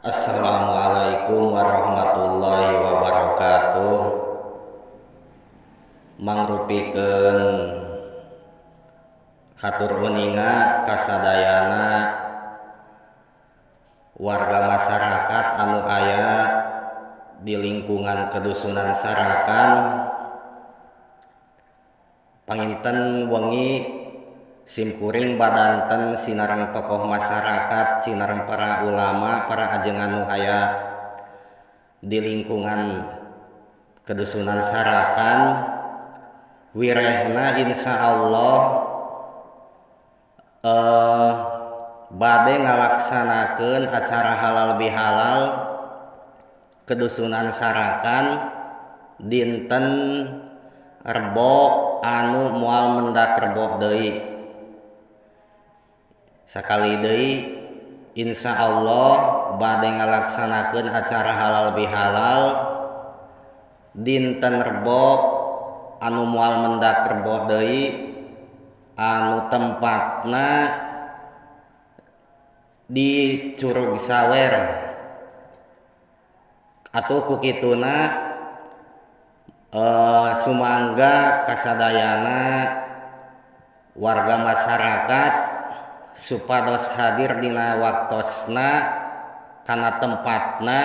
Assalamualaikum warahmatullahi wabarakatuh. Mangrupikeun hatur uninga kasadayana warga masyarakat anu aya di lingkungan Kedusunan Sarakan. Panginten wengi simkuring badanten sinareng tokoh masyarakat, sinareng para ulama, para ajengan nu aya di lingkungan Kedusunan Sarakan, wirehna insya Allah bade ngalaksanakeun acara halal bihalal Kedusunan Sarakan dinten Rebo anu moal mendak Rebo deui. Sakali deui, insya Allah bade ngalaksanakeun acara halal bihalal dinten Rebo anu moal mendak Rebo deui, anu tempatna di Curug Sawer. Atuh ku kituna sumangga kasadayana warga masyarakat supados hadir dina waktosna kana tempatna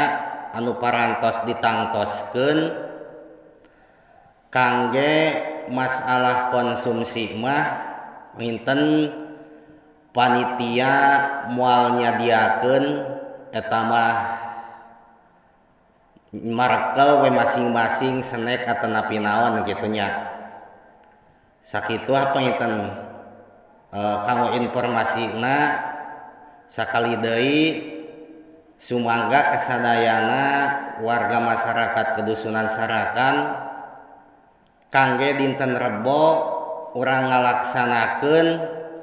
anu parantos ditangtoskeun. Kangge masalah konsumsi mah panginten panitia moal nyadiakeun, eta mah markel we masing-masing snack atanapi naon kitu nya. Sakitu panginten kanggo informasina. Sakali deui, sumangga kasadayana warga masyarakat Kedusunan Sarakan kangge dinten Rebo urang ngalaksanakeun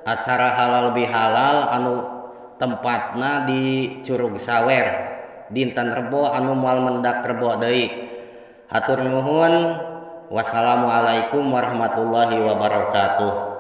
acara halal bihalal anu tempatna di Curug Sawer dinten Rebo anu moal mendak Rebo deui. Hatur nuhun, wassalamualaikum warahmatullahi wabarakatuh.